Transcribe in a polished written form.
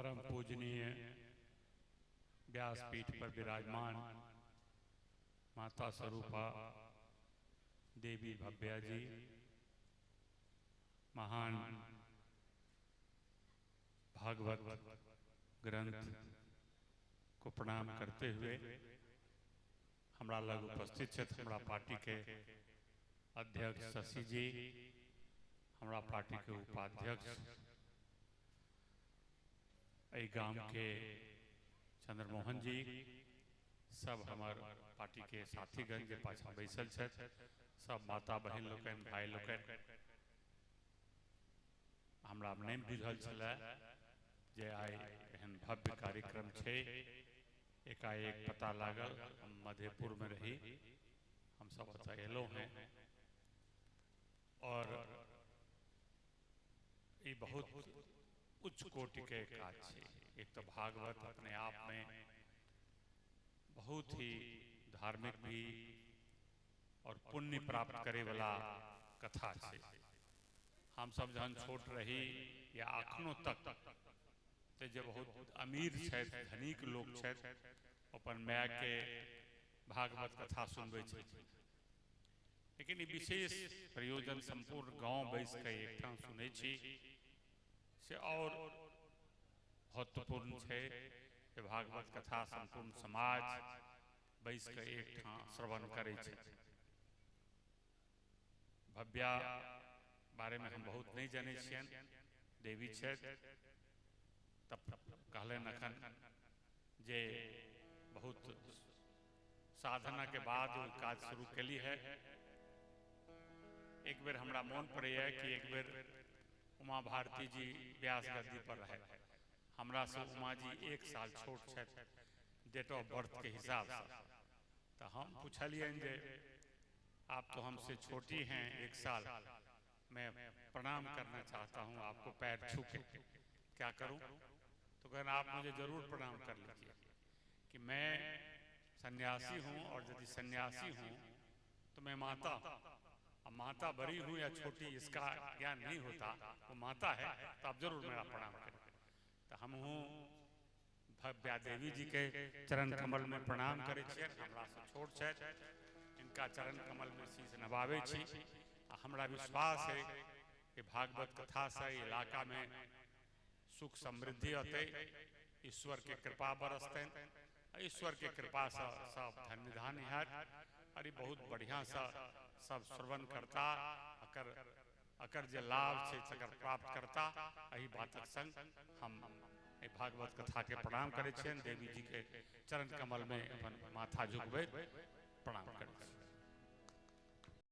परम पूजनीय व्यासपीठ पर विराजमान माता स्वरूपा देवी भव्या जी, महान भागवत ग्रंथ को प्रणाम करते हुए हमरा लग उपस्थित छथि हमरा पार्टी के अध्यक्ष शशि जी, हमरा पार्टी के उपाध्यक्ष एहि गाम के चंद्रमोहन जी, सब हमार पार्टी के साथीगण जे पाछा बैसल छथि, सब माता बहन लोकनि, भाई लोकनि। हमरा नहीं बुझल छलै जे आइ एहन भव्य कार्यक्रम छै। एकाएक पता लागल, हम मधेपुर में रही, हम सब ओतऽ एलहुँ हैं और ई बहुत उच्च कोटि के काज छै। एक तो भागवत अपने आप में बहुत ही धार्मिक भी और पुण्य प्राप्त करे वाला कथा छै। हम सब जहन छोट रही या अखनो तक तो जे बहुत अमीर छथि, धनिक लोग छथि, अपन माय के भागवत कथा सुनबै छथि, लेकिन ई विशेष प्रयोजन संपूर्ण गांव बैस के एकठाम सुनै छी से और महत्वपूर्ण छै जे भागवत कथा संपूर्ण समाज बैस के एकठाम श्रवण करै छै। भव्या बारे में हम बहुत नहीं जानै छियनि, देवी छथि, तब कहलनि अखन जे बहुत साधना के बाद ओ काज शुरू केली है। एक बेर हमरा मोन पड़ैया कि एक बेर उमा भारती जी व्यास गद्दी पर रहे, हमरा से उमा जी 1 साल छोट छथि डेट ऑफ बर्थ के हिसाब से, तो हम पूछलियनि जे आप तो हमसे छोटी हैं 1 साल, मैं प्रणाम करना चाहता हूँ आपको पैर छू के, क्या करूँ? तो कहना आप मुझे जरूर प्रणाम कर लीजिए कि मैं सन्यासी हूँ और यदि सन्यासी हूँ तो मैं माता हूँ, अब माता बड़ी हूँ या छोटी इसका ज्ञान नहीं होता, वो माता है तो आप जरूर मेरा प्रणाम करें। तो हम हूँ भव्या देवी जी के चरण कमल में प्रणाम करै छियनि, हमरा से छोट छथि, इनका चरण कमल में शीश नवाबै छी। आ हमरा विश्वास है कि भागवत कथा से इलाका में सुख समृद्धि अतै, ईश्वर के कृपा बरसतनि, ईश्वर के कृपा से सब धन्य धान्य हैत और ई बहुत बढ़िया से सब श्रवण करता, अकर अकर जे लाभ छै तकर प्राप्त करता। एहि बातक संग हम एहि भागवत कथा के प्रणाम करै छियनि, देवी जी के चरण कमल में अपन माथा झुकबैत प्रणाम करै छी।